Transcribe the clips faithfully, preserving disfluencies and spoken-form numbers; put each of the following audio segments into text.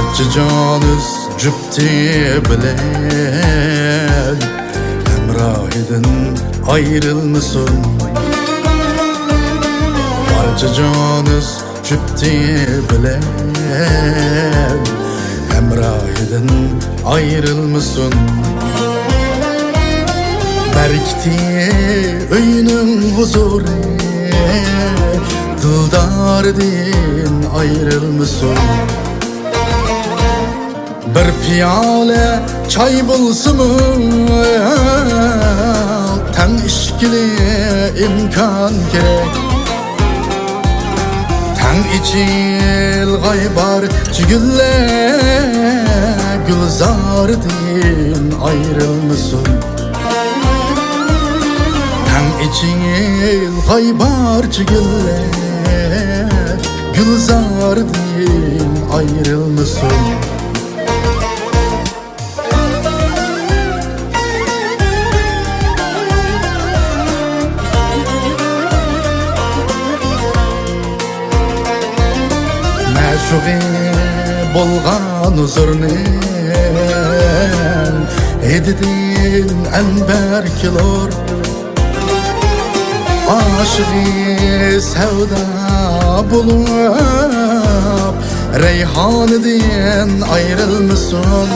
جانىس جۈپتى بىلەن ھەمراھىدىن ئايرىلمىسۇن. بارچە جانىس جۈپتى بىلەن ھەمراھىدىن ئايرىلمىسۇن. بەرىكىتى ئۆينىڭ ھۇزۇرى دىلداردىن ئايرىلمىسۇن. بىر پىيالە چاي بولسىمۇ، تەڭ ئىچكىلى ئىمكان كېرەك. تەڭ ئېچىلغاي بارچە گۈللەر، گۈلزاردىن ئايرىلمىسۇن. تەڭ ئېچىلغاي بارچە گۈللەر، گۈلزاردىن ئايرىلمىسۇن. مەشۇقى بولغان ھۇزۇرنىڭ ھىدىدىن ئەنبەر كېلۇر. ئاشىقى سەۋدا بولۇپ، رەيھانىدىن ئايرىلمىسۇن.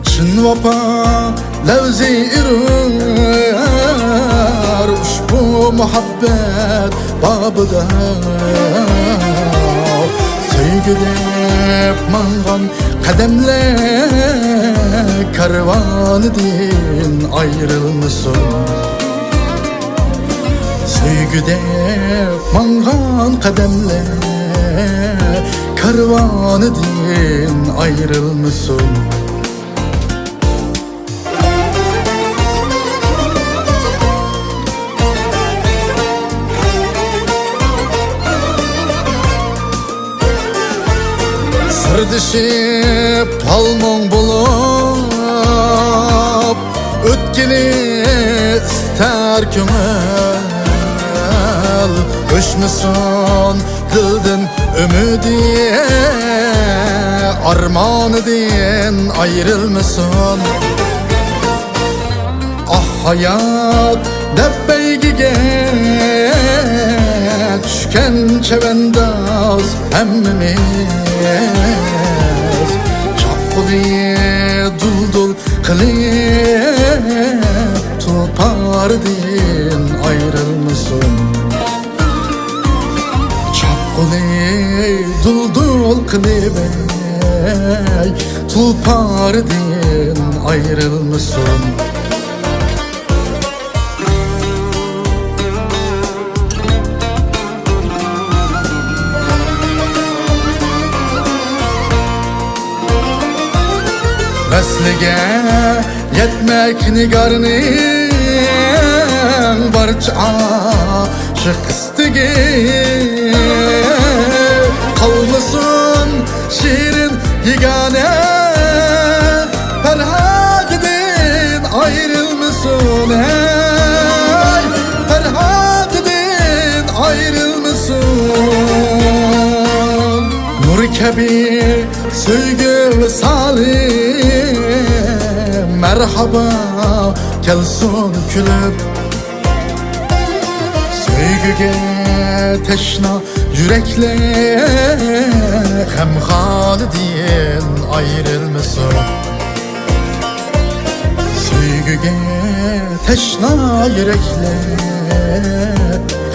چىن ۋاپا لەۋزى ئېرۇر ئۇشبۇ مۇھەببەت بابىدا. سۆيگۈ دەپ ماڭغان قەدەملەر كارۋانىدىن ئايرىلمىسۇن. سۆيگۈ دەپ ماڭغان قەدەملەر كارۋانىدىن ئايرىلمىسۇن. سىردىشىپ ھالمۇڭ بولۇپ ئۆتكىلى ئىستەر كۆڭۈل. ئۆچمىسۇن دىلدىن ئۈمىدى، ئارمانىدىن ئايرىلمىسۇن. ئاھ ھايات دەپ بەيگىگە چۈشكەن چەۋەنداز ھەممىمىز. چاپقۇلى دۇلدۇل قىلىپ تۇلپاردىن ئايرىلمىسۇن. چاپقۇلى دۇلدۇل قىلىپ تۇلپاردىن ئايرىلمىسۇن. ۋەسلىگە يەتمەك نىگارنىڭ بارچە ئاشىق ئىستىكى. قالمىسۇن شېرىن يېگانە، پەرھاتىدىن ئايرىلمىسۇن، ھەي، پەرھاتىدىن ئايرىلمىسۇن. نۇر كەبى سۆيگۈ ۋىسالى مەرھابا كەلسۇن كۈلۈپ. سۆيگۈگە تەشنا يۈرەكلەر غەمخانىدىن ئايرىلمىسۇن. سۆيگۈگە تەشنا يۈرەكلەر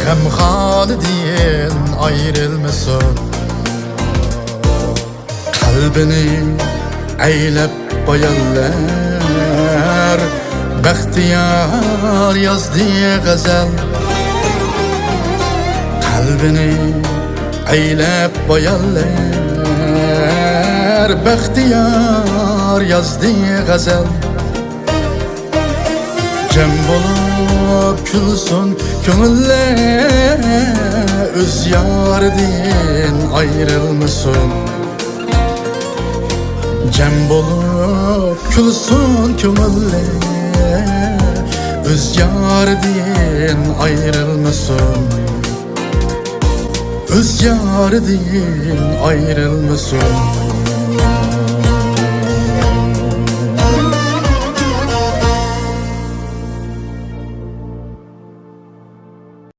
غەمخانىدىن ئايرىلمىسۇن. قەلبىنى ئەيلەپ بايانلار، بەختىيار يازدى غەزەل. قەلبىنى ئەيلەپ بايانلار، بەختىيار يازدى غەزەل. جەم بولۇپ كۈلسۇن كۆڭۈللەر، ئۆز يارىدىن ئايرىلمىسۇن. جەم بولۇپ كۈلسۇن كۆڭۈللەر، ئۆز يارىدىن ئايرىلمىسۇن. بىز يارىدىن ئايرىلمىسۇن.